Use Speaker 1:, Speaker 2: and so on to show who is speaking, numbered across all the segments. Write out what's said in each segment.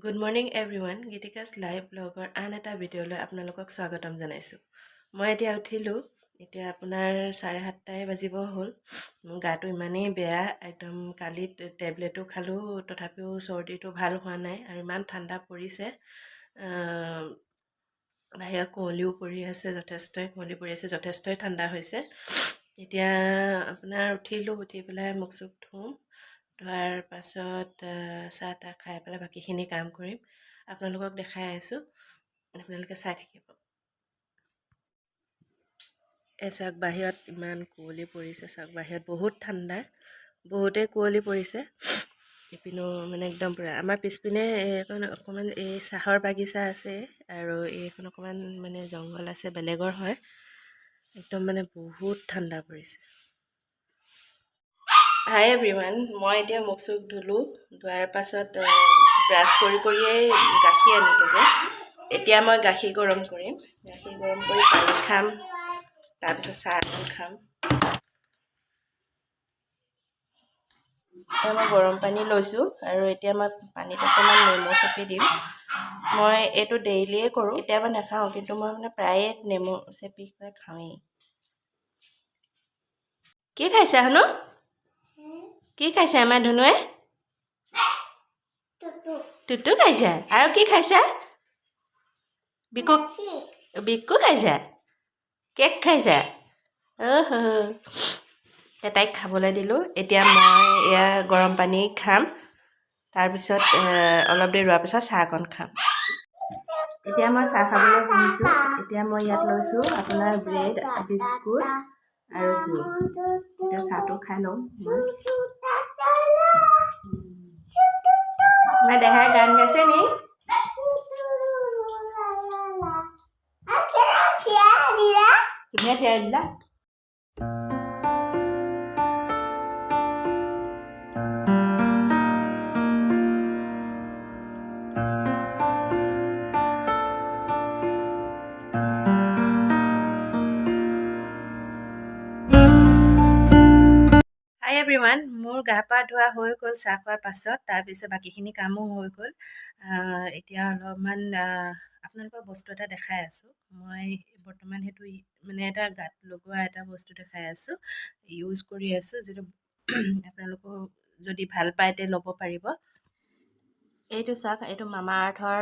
Speaker 1: Good morning everyone, গীতিকাছ live ব্লগৰ আন এটা ভিডিঅ'লৈ আপোনালোকক স্বাগতম জনাইছোঁ। মই এতিয়া উঠিলোঁ। এতিয়া আপোনাৰ 7:30ই বাজিব হ'ল। মোৰ গাটো ইমানেই বেয়া একদম, কালি টেবলেটো খালোঁ, তথাপিও চৰ্দিটো ভাল হোৱা নাই আৰু ইমান ঠাণ্ডা পৰিছে। বাহিৰত কুঁৱলীও পৰি আছে, যথেষ্টই কুঁৱলী পৰি আছে, যথেষ্টই ঠাণ্ডা হৈছে। এতিয়া আপোনাৰ উঠিলোঁ, উঠি পেলাই মুখ চুখ ধুম, ধোৱাৰ পাছত চাহ তাহ খাই পেলাই বাকীখিনি কাম কৰিম। আপোনালোকক দেখাই আছোঁ, আপোনালোকে চাই থাকিব। এই চাওক, বাহিৰত ইমান কুঁৱলী পৰিছে। চাওক, বাহিৰত বহুত ঠাণ্ডা, বহুতেই কুঁৱলী পৰিছে। ইপিনেও মানে একদম পূৰা আমাৰ পিছপিনে এইখন অকণমান এই চাহৰ বাগিচা আছে আৰু এইখন অকণমান মানে জংঘল আছে, বেলেগৰ হয়। একদম মানে বহুত ঠাণ্ডা পৰিছে। হাই এভৰিৱান, মই এতিয়া মুখ চুখ ধুলোঁ। ধোৱাৰ পাছত ব্ৰাছ কৰি কৰিয়েই গাখীৰ আনিলোগৈ। এতিয়া মই গাখীৰ গৰম কৰিম। গাখীৰ গৰম কৰি পানী খাম, তাৰপিছত চাহ অকণ খাম। এতিয়া মই গৰম পানী লৈছোঁ আৰু এতিয়া মই পানীত অকণমান নেমু চেপি দিম। মই এইটো ডেইলিয়ে কৰোঁ, কেতিয়াবা নাখাওঁ, কিন্তু মই মানে প্ৰায়ে নেমু চেপি পেলাই খাওঁৱেই। কি খাইছা হেনো? কি খাইছে আমাৰ ধুনুৱে? টুটু খাইছা আৰু কি খাইছা? বিকু, বিকু খাইছা, কেক খাইছা। অহ, তাইক খাবলৈ দিলোঁ। এতিয়া মই এয়া গৰম পানী খাম, তাৰপিছত অলপ দেৰি ৰোৱাৰ পিছত চাহ অকণ খাম। এতিয়া মই চাহ খাবলৈ বহিছোঁ। এতিয়া মই ইয়াত লৈছোঁ আপোনাৰ ব্ৰেড, বিস্কুট আৰু গুড়। এতিয়া চাহটো খাই লওঁ মই। আমাৰ দেহাই গান গাইছে নি? তুমিয়ে থিয়াই দিলা। হাই এভৰিৱান, মোৰ গা পা ধোৱা হৈ গ'ল চাহ খোৱাৰ পাছত। তাৰপিছত বাকীখিনি কামো হৈ গ'ল। এতিয়া অলপমান আপোনালোকক বস্তু এটা দেখাই আছোঁ। মই বৰ্তমান সেইটো মানে এটা গাত লগোৱা এটা বস্তু দেখাই আছোঁ, ইউজ কৰি আছোঁ, যিটো আপোনালোকেও যদি ভাল পায় তে ল'ব পাৰিব। এইটো চাওক, এইটো মামা আৰ্থৰ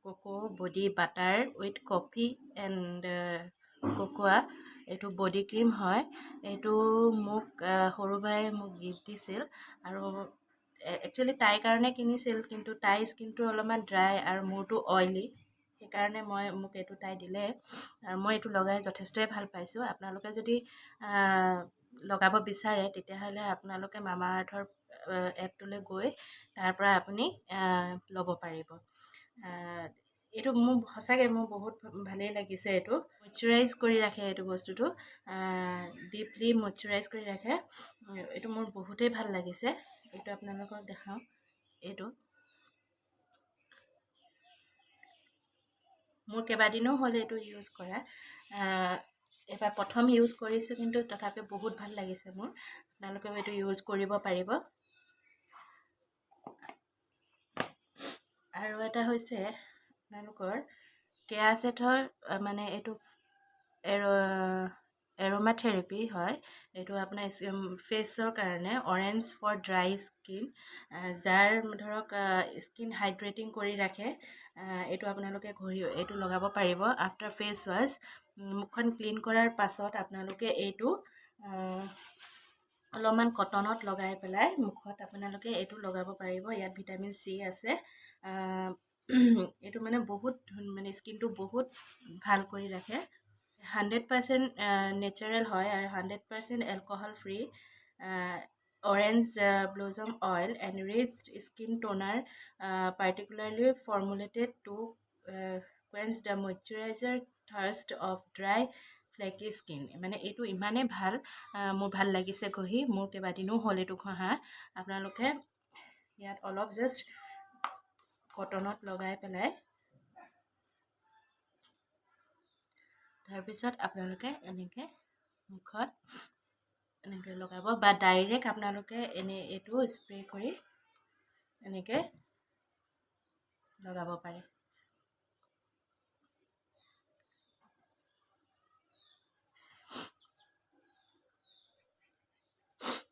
Speaker 1: cocoa body butter with coffee and cocoa। এইটো বডি ক্ৰীম হয়। এইটো মোক সৰু বায়ে মোক গিফ্ট দিছিল আৰু একচুৱেলি তাইৰ কাৰণে কিনিছিল, কিন্তু তাইৰ স্কিনটো অলপমান ড্ৰাই আৰু মোৰটো অইলি, সেইকাৰণে মোক এইটো তাই দিলে আৰু মই এইটো লগাই যথেষ্টই ভাল পাইছোঁ। আপোনালোকে যদি লগাব বিচাৰে, তেতিয়াহ'লে আপোনালোকে মামা আৰ্থৰ এপটোলৈ গৈ তাৰ পৰা আপুনি ল'ব পাৰিব। এইটো মোৰ সঁচাকৈ মোৰ বহুত ভালেই লাগিছে। এইটো মইশ্চাৰাইজ কৰি ৰাখে, এইটো বস্তুটো ডিপলি মইশ্চাৰাইজ কৰি ৰাখে। এইটো মোৰ বহুতেই ভাল লাগিছে। এইটো আপোনালোকক দেখাওঁ। এইটো মোৰ কেইবাদিনো হ'ল এইটো ইউজ কৰা, এইবাৰ প্ৰথম ইউজ কৰিছোঁ, কিন্তু তথাপিও বহুত ভাল লাগিছে মোৰ। আপোনালোকেও এইটো ইউজ কৰিব পাৰিব। আৰু এটা হৈছে আপোনালোকৰ কেয়া ছেথৰ, মানে এইটো এৰ'মা থেৰাপি হয়। এইটো আপোনাৰ ফেচৰ কাৰণে, অৰেঞ্জ ফৰ ড্ৰাই স্কিন, যাৰ ধৰক স্কিন হাইড্ৰেটিং কৰি ৰাখে। এইটো আপোনালোকে ঘঁহি এইটো লগাব পাৰিব আফটাৰ ফেচ ৱাছ। মুখখন ক্লিন কৰাৰ পাছত আপোনালোকে এইটো অলপমান কটনত লগাই পেলাই মুখত আপোনালোকে এইটো লগাব পাৰিব। ইয়াত ভিটামিন চি আছে। এইটো মানে বহুত মানে স্কিনটো বহুত ভাল কৰি ৰাখে। 100% নেচাৰেল হয় আৰু 100% alcohol free, orange blossom oil and rich skin toner, particularly formulated to quench the moisturizer thirst of dry, flaky skin। মানে এইটো ইমানেই ভাল, মোৰ ভাল লাগিছে ঘঁহি। মোৰ কেইবাদিনো হ'ল এইটো ঘঁহা। আপোনালোকে ইয়াত অলপ জাষ্ট কটনত লগাই পেলাই তাৰপিছত আপোনালোকে এনেকৈ মুখত এনেকৈ লগাব বা ডাইৰেক্ট আপোনালোকে এনেই এইটো স্প্ৰে কৰি এনেকৈ লগাব পাৰে।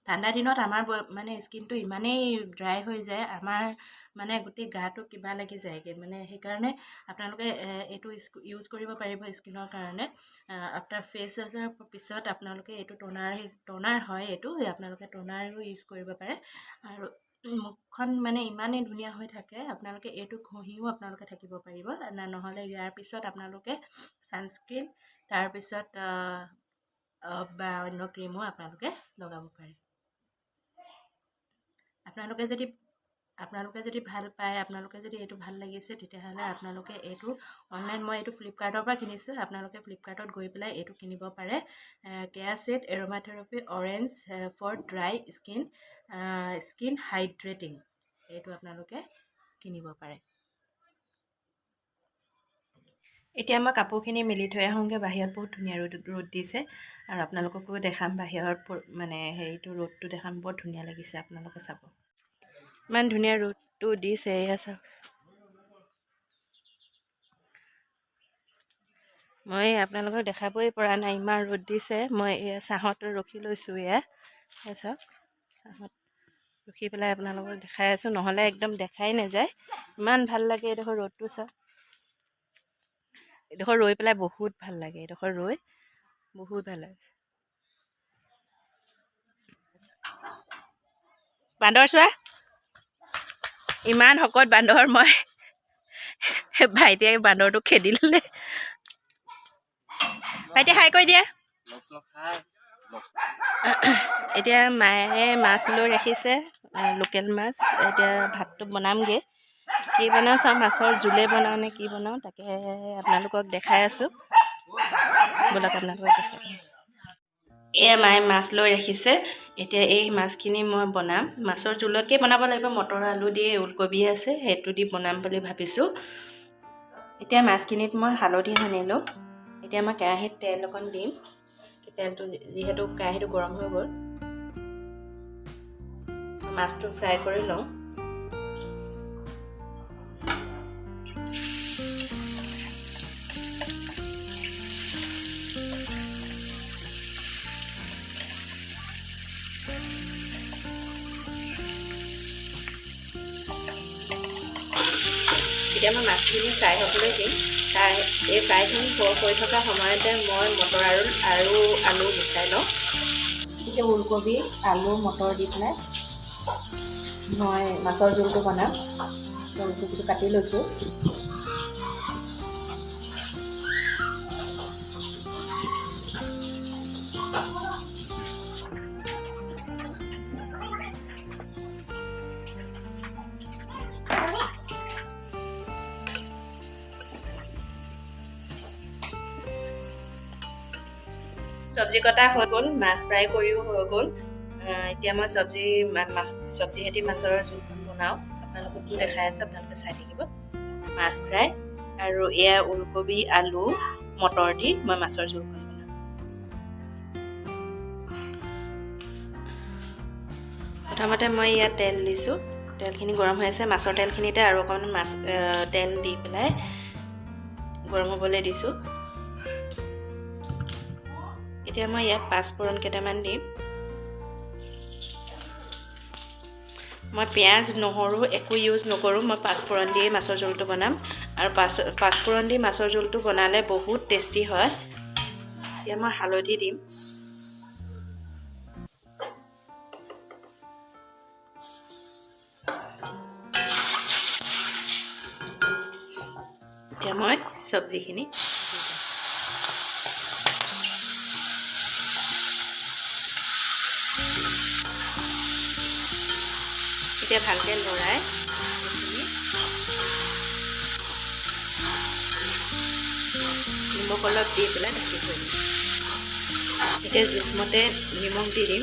Speaker 1: ঠাণ্ডা দিনত আমাৰ মানে স্কিনটো ইমানেই ড্ৰাই হৈ যায়, আমাৰ মানে গোটেই গাটো কিবা লাগি যায়গৈ, মানে সেইকাৰণে আপোনালোকে এইটো ইউজ কৰিব পাৰিব স্কিনৰ কাৰণে। আফটাৰ ফেচ ৱাছৰ পিছত আপোনালোকে এইটো ট'নাৰ হয়, এইটো আপোনালোকে ট'নাৰো ইউজ কৰিব পাৰে। আৰু মুখখন মানে ইমানেই ধুনীয়া হৈ থাকে, আপোনালোকে এইটো ঘঁহিও আপোনালোকে থাকিব পাৰিব। নহ'লে ইয়াৰ পিছত আপোনালোকে ছানস্ক্ৰীন, তাৰপিছত বা অন্য ক্ৰীমো আপোনালোকে লগাব পাৰে। আপোনালোকে যদি ভাল পায়, আপোনালোকে যদি এইটো ভাল লাগিছে, তেতিয়াহ'লে আপোনালোকে এইটো অনলাইন, মই এইটো ফ্লিপকাৰ্টৰ পৰা কিনিছোঁ, আপোনালোকে ফ্লিপকাৰ্টত গৈ পেলাই এইটো কিনিব পাৰে। Keya Seth aromatherapy orange for dry skin, skin hydrating, এইটো আপোনালোকে কিনিব পাৰে। এতিয়া মই কাপোৰখিনি মেলি থৈ আহোঁগৈ। বাহিৰত বহুত ধুনীয়া ৰ'দ দিছে আৰু আপোনালোককো দেখাম বাহিৰত মানে হেৰিটো ৰ'দটো দেখাম, বৰ ধুনীয়া লাগিছে, আপোনালোকে চাব। ইমান ধুনীয়া ৰ'দটো দিছে, এয়া চাওক। মই আপোনালোকক দেখাবই পৰা নাই, ইমান ৰ'দ দিছে। মই এয়া ছাঁহত ৰখি লৈছোঁ, এয়া চাওক, ছাঁহত ৰখি পেলাই আপোনালোকক দেখাই আছোঁ, নহ'লে একদম দেখাই নাযায়। ইমান ভাল লাগে এইডোখৰ ৰ'দটো চাওক, এইডোখৰ ৰৈ পেলাই বহুত ভাল লাগে, এইডোখৰ ৰৈ বহুত ভাল লাগে। বান্দৰ চোৱা, ইমান শকত বান্দৰ, মই ভাইটিয়ে বান্দৰটো খেদি ল'লে। ভাইটি হাই কৈ দিয়া। এতিয়া মায়ে মাছ লৈ ৰাখিছে, লোকেল মাছ। এতিয়া ভাতটো বনামগৈ, কি বনাওঁ চাওঁ, মাছৰ জোলে বনাওঁ নে কি বনাওঁ তাকে আপোনালোকক দেখাই আছোঁ। ব'লক আপোনালোকক দেখাই। এয়া মায়ে মাছ লৈ ৰাখিছে, এতিয়া এই মাছখিনি মই বনাম। মাছৰ জোলকে বনাব লাগিব, মটৰ আলু দি ওলকবি আছে সেইটো দি বনাম বুলি ভাবিছোঁ। এতিয়া মাছখিনিত মই হালধি সানিলোঁ। এতিয়া মই কেৰাহীত তেল অকণ দিম, তেলটো যিহেতু কেৰাহীটো গৰম হৈ গ'ল, মাছটো ফ্ৰাই কৰি লওঁ। এতিয়া মই মাছখিনি ফ্ৰাই হ'বলৈ দিম। এই ফ্ৰাইখিনি হৈ থকা সময়তে মই মটৰ আৰু আলু গুচাই লওঁ। এতিয়া ওলকবি, আলু, মটৰ দি পেলাই মই মাছৰ জোলটো বনাম। ওলকবিটো কাটি লৈছোঁ। চব্জি কটা হৈ গ'ল, মাছ ফ্ৰাই কৰিও হৈ গ'ল। এতিয়া মই চব্জি সৈতে মাছৰ জোলখন বনাওঁ, আপোনালোককো দেখাই আছোঁ, আপোনালোকে চাই থাকিব। মাছ ফ্ৰাই আৰু এয়া ওলকবি, আলু, মটৰ দি মই মাছৰ জোলখন বনাম। প্ৰথমতে মই ইয়াত তেল দিছোঁ, তেলখিনি গৰম হৈ আছে। মাছৰ তেলখিনিতে আৰু অকণমান মাছ তেল দি পেলাই গৰম হ'বলৈ দিছোঁ। এতিয়া মই ইয়াত পাঁচফোৰণ কেইটামান দিম। মই পিঁয়াজ, নহৰু একো ইউজ নকৰোঁ, মই পাঁচফোৰণ দিয়ে মাছৰ জোলটো বনাম। আৰু পাঁচফোৰণ দি মাছৰ জোলটো বনালে বহুত টেষ্টি হয়। এতিয়া মই হালধি দিম। এতিয়া মই চব্জিখিনি এতিয়া ভালকৈ লৰাই নিমখ অলপ দি পেলাই ঢাকি থৈ দিম। এতিয়া জোখমতে নিমখ দি দিম।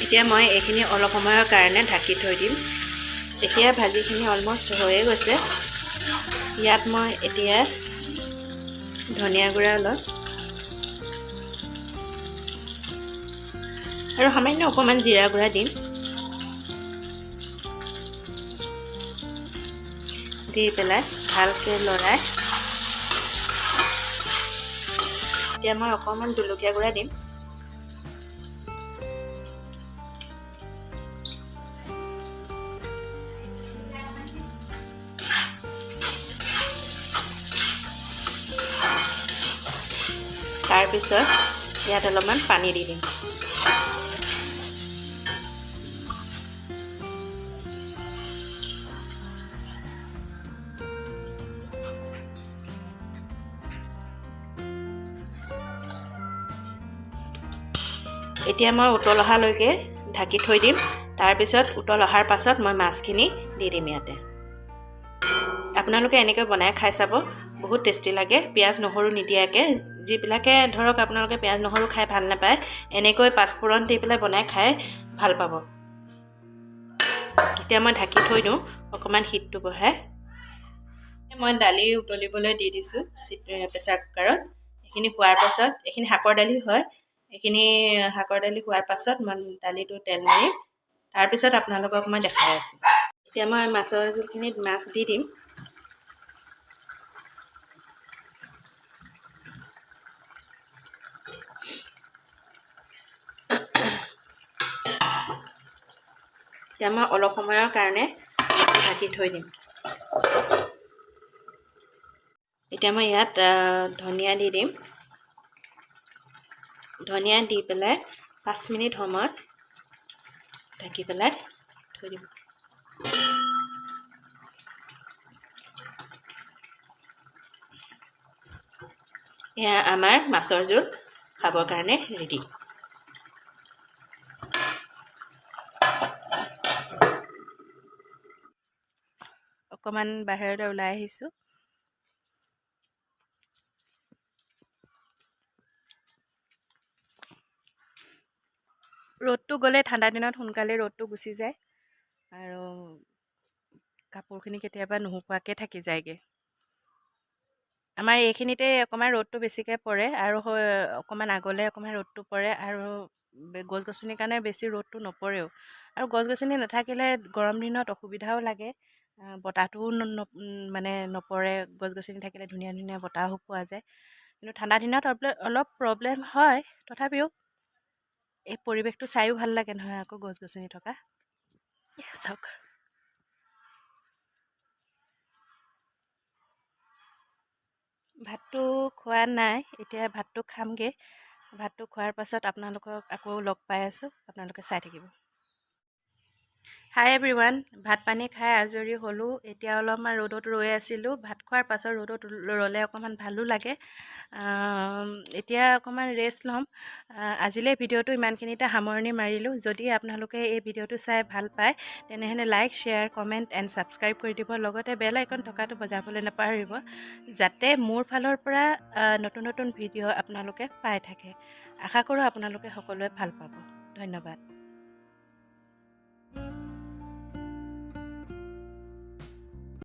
Speaker 1: এতিয়া মই এইখিনি অলপ সময়ৰ কাৰণে ঢাকি থৈ দিম। এতিয়া ভাজিখিনি অলমষ্ট হৈয়ে গৈছে। ইয়াত মই এতিয়া ধনিয়া গুড়া অলপ আৰু সামান্য অকণমান জিৰা গুড়া দিম। দি পেলাই ভালকৈ লৰাই এতিয়া মই অকণমান জলকীয়া গুড়া দিম। তাৰপিছত ইয়াত অলপমান পানী দি দিম। এতিয়া মই উতল অহালৈকে ঢাকি থৈ দিম। তাৰপিছত উতল অহাৰ পাছত মই মাছখিনি দি দিম ইয়াতে। আপোনালোকে এনেকৈ বনাই খাই চাব, বহুত টেষ্টি লাগে। পিঁয়াজ নহৰু নিদিয়াকৈ, যিবিলাকে ধৰক আপোনালোকে পিঁয়াজ নহৰু খাই ভাল নাপায়, এনেকৈ পাঁচফোৰণ দি পেলাই বনাই খাই ভাল পাব। এতিয়া মই ঢাকি থৈ দিওঁ অকণমান হিটটো বঢ়াই। মই দালি উতলিবলৈ দি দিছোঁ প্ৰেছাৰ কুকাৰত। এইখিনি হোৱাৰ পাছত, এইখিনি শাকৰ দালি হয়, এইখিনি শাকৰ দালি হোৱাৰ পাছত মই দালিটো তেল মাৰিম। তাৰপিছত আপোনালোকক মই দেখাই আছোঁ। এতিয়া মই মাছৰ জোলখিনিত মাছ দি দিম। এতিয়া মই অলপ সময়ৰ কাৰণে ঢাকি থৈ দিম। এতিয়া মই ইয়াত ধনিয়া দি দিম। ধনিয়া দি পেলাই 5 মিনিট সময় ঢাকি পেলাই থৈ দিম। এয়া আমাৰ মাছৰ জোল খাবৰ কাৰণে ৰেডি। অকণমান বাহিৰলৈ ওলাই আহিছোঁ। ৰ'দটো গ'লে ঠাণ্ডা দিনত সোনকালে ৰ'দটো গুচি যায় আৰু কাপোৰখিনি কেতিয়াবা নুশুকোৱাকৈ থাকি যায়গৈ। আমাৰ এইখিনিতে অকণমান ৰ'দটো বেছিকৈ পৰে আৰু অকণমান আগলৈ অকণমান ৰ'দটো পৰে আৰু গছ গছনিৰ কাৰণে বেছি ৰ'দটো নপৰেও। আৰু গছ গছনি নাথাকিলে গৰম দিনত অসুবিধাও লাগে, বতাহটোও মানে নপৰে। গছ গছনি থাকিলে ধুনীয়া ধুনীয়া বতাহো পোৱা যায়। কিন্তু ঠাণ্ডা দিনত অলপ প্ৰব্লেম হয়, তথাপিও এই পৰিৱেশটো চায়ো ভাল লাগে নহয় আকৌ গছ গছনি থকা। চাওক, ভাতটো খোৱা নাই, এতিয়া ভাতটো খামগৈ। ভাতটো খোৱাৰ পাছত আপোনালোকক আকৌ লগ পাই আছোঁ, আপোনালোকে চাই থাকিব। হাই এভৰিৱান, ভাত পানী খাই আজৰি হ'লোঁ। এতিয়া অলপমান ৰ'দত ৰৈ আছিলোঁ। ভাত খোৱাৰ পাছত ৰ'দত ৰ'লে অকণমান ভালো লাগে। এতিয়া অকণমান ৰেষ্ট ল'ম। আজিলৈ ভিডিঅ'টো ইমানখিনিতে সামৰণি মাৰিলোঁ। যদি আপোনালোকে এই ভিডিঅ'টো চাই ভাল পায় তেনেহ'লে like, share, comment and subscribe কৰি দিব। লগতে বেল আইকন থকাটো বজাবলৈ নাপাহৰিব, যাতে মোৰ ফালৰ পৰা নতুন নতুন ভিডিঅ' আপোনালোকে পাই থাকে। আশা কৰোঁ আপোনালোকে সকলোৱে ভাল পাব। ধন্যবাদ।